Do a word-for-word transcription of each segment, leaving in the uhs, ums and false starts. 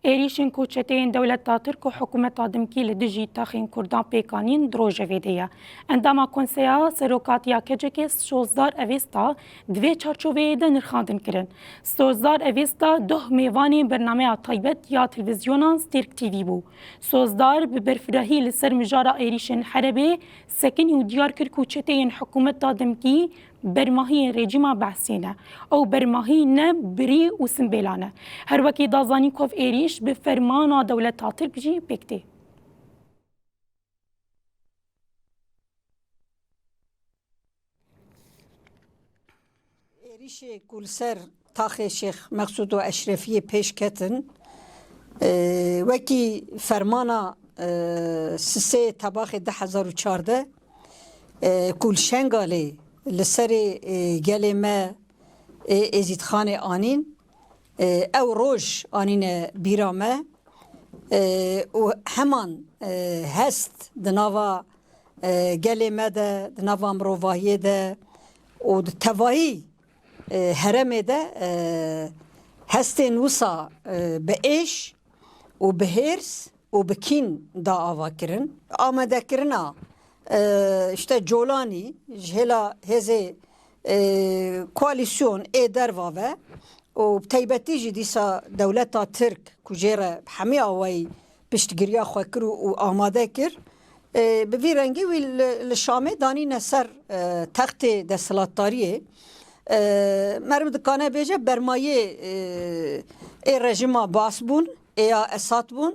Êrîşên ku çeteyên dewleta Tirk û hikûmeta Dimkî li dijî taxên Kurdan pêk anîn di rojevê de ye. Endama Konseya Serokatiya KCKê Sozdar Evêsta di vê çarçoveyê de nirxandin kirin. Sozdar Evêsta doh mêvanê bernameya taybet ya televîzyona Tirk T V bû. Sozdar bi berfirehî li ser mijara êrîşên Helebê sekinî û diyar kir ku çeteyên hikûmeta Dimkî bermahiyên rejîma Beesê ne. Ew bermahî ne, birî û simbêla ne. Her wekî da zanîn ku ev êrîş bi fermana dewleta Tirk jî pêk tê. Êrîşê ku li ser taxê Şêx Meqsûd û Eşrefiyê pêş ketin, e, wekî fermana, e, sisê Tebaxê du hezar û çardeh, e, ku li Şengalê li serê, e, gelê me, e, Êzîdxanê anîn, e, ew roj anîne bîra me, e, û heman, e, hest di nava, e, gelê me de, di nava mirovahiyê de û di tevayî, e, herêmê de, e, hestên wisa, e, bi êş û bi hêrs û bi kîn da ava kirin. Amadekirina, e, işte Colanî ji hêla hêzê, e, koalîsyon ê derva ve û bi taybetî jî dîsa dewleta Tirk ku jê re bi hemî awayî piştgiriya xwe kir û, û amade kir, e, bi vî rengî wî li, li Şamê danîne ser, e, textê desthilatdariyê. E, meriv dikane bêje bermayê, e, ê rejîma Baas bûn, ê ya Esad bûn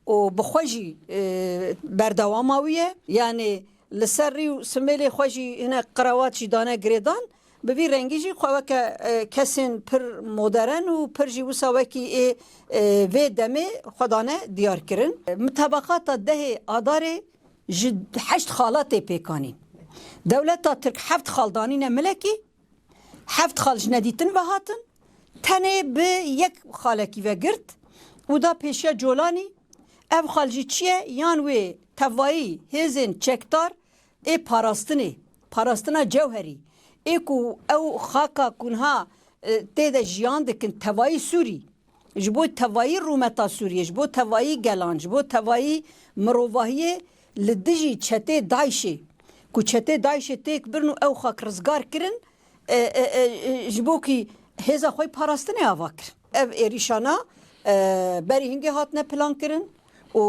û bi xwe jî, e, berdewama wî ye. Yanî li ser rî û simêlê xwe jî hinek qirewat jî dane girêdan. Bi vî rengî jî xwe weke, e, kesên pir modern û pir jî wisa wekî ê, e, vê demê xwe dane diyar kirin. Mutabaqata dehê Adarê ji heşt xala tê pêkanîn. Dewleta Tirk heft xal danîne milekî, heft xal ji nedîtin ve hatin, tenê bi yek xalekî ve girt û da pêşiya Colanî. Ev xal jî çi ye? Yan wê tevayî hêzên çekdar ê parastinê, parastina cewherî, ê ku ew xaka ku niha, e, tê de jiyan dikin, tevayî Sûrî, ji bo tevayî rûmeta Sûriyê, ji bo tevayî gelan, ji bo tevayî mirovahiyê li dijî çetê DAIŞê, ku çetê DAIŞê têk birin û ew xak rizgar kirin, e, e, e, e, ji bo kî hêza xwe parastinê ava kirin. Ev êrîşana, e, berî hingê hatine plan kirin û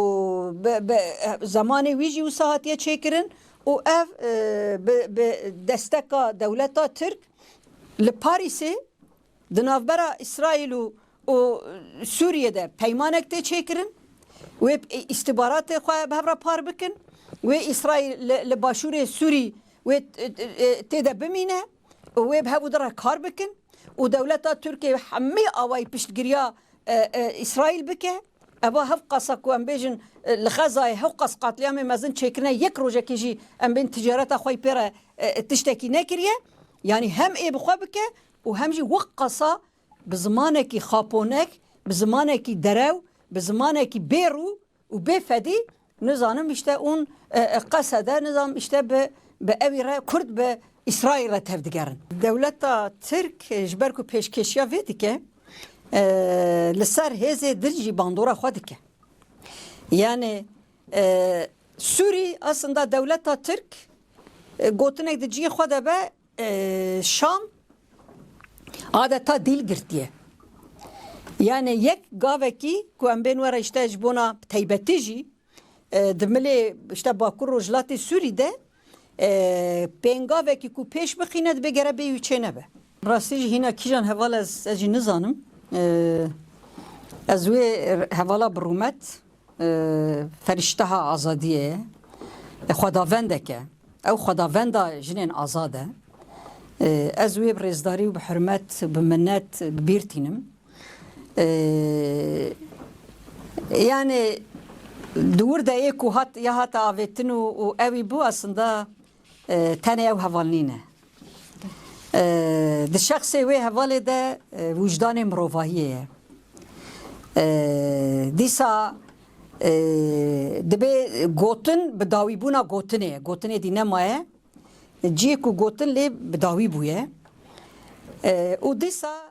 bi, bi, e, zemanê wî jî wisa hatiye çêkirin û ev, e, bi, bi desteka dewleta Tirk li Parîsê di navbera Îsraîl û, û Sûriyê de peymanek tê çêkirin. Wê îstîbaratê xwe bi hev re par bikin. Wê Îsraîl li, li başûrê Sûrî wê, e, e, tê de bimîne û wê bi hev û di re kar bikin û dewleta Tirkiyê hemî awayî piştgiriya, e, e, Îsraîl bike. Eva hevqasa ku em bêjin, e, li Xezayê hevqas qatliyamê mezin çêkirine, yek rojekê jî em bên ticareta xwe yî pê re, e, e, tiştekî nekiriye. Yanî hem ê bi xwe bike û hem jî wek qasa bi zimanekî xaponek, bi zimanekî derew, bi zimanekî bê rû û bê fedî, nizanim işte ûn, e, e, qesede, nizanim işte bi, bi ewî re Kurd bi Îsraîl re tevdigerin. Dewleta Tirk, e, ji ber ku pêşkêşiya vê dike, e, li ser hêzê din jî bandora xwe dike. Yani, e, Sûrî aslında dewleta Tirk, e, gotinek di cihê xwe de be, e, Şam adeta dîl girtiye. Yani yek gavekî ku em bên were işte ji bona taybetî jî, e, di milê işte Bakur Rojhilatê Sûrî de, e, pêngavekî ku pêş bixîne dibe gere bê wî çê nebe. Rastî jî hîna kîjan heval ez, ez jî nizanim. E, ez wê hevala bi rûmet, e, ferişteha azadiyê ye. E, xwedavendek e. Ew xwedavenda jinên azad e. E, ez wê bi rêzdarî û bi hurmet, bi minet, bi bîr tînim. E, yani di wir de yê ku hat, ya hate avêtin û, û ewî bû aslında, e, tenê ew heval nîne. E, di şexsê wê hevalê de, e, wijdanê mirovahiyê ye. E, dîsa, e, dibê gotin bi dawîbûna gotinê ye. Gotinê dî nemaye. Cihê ku gotin lê bi dawî bûye. E, û dîsa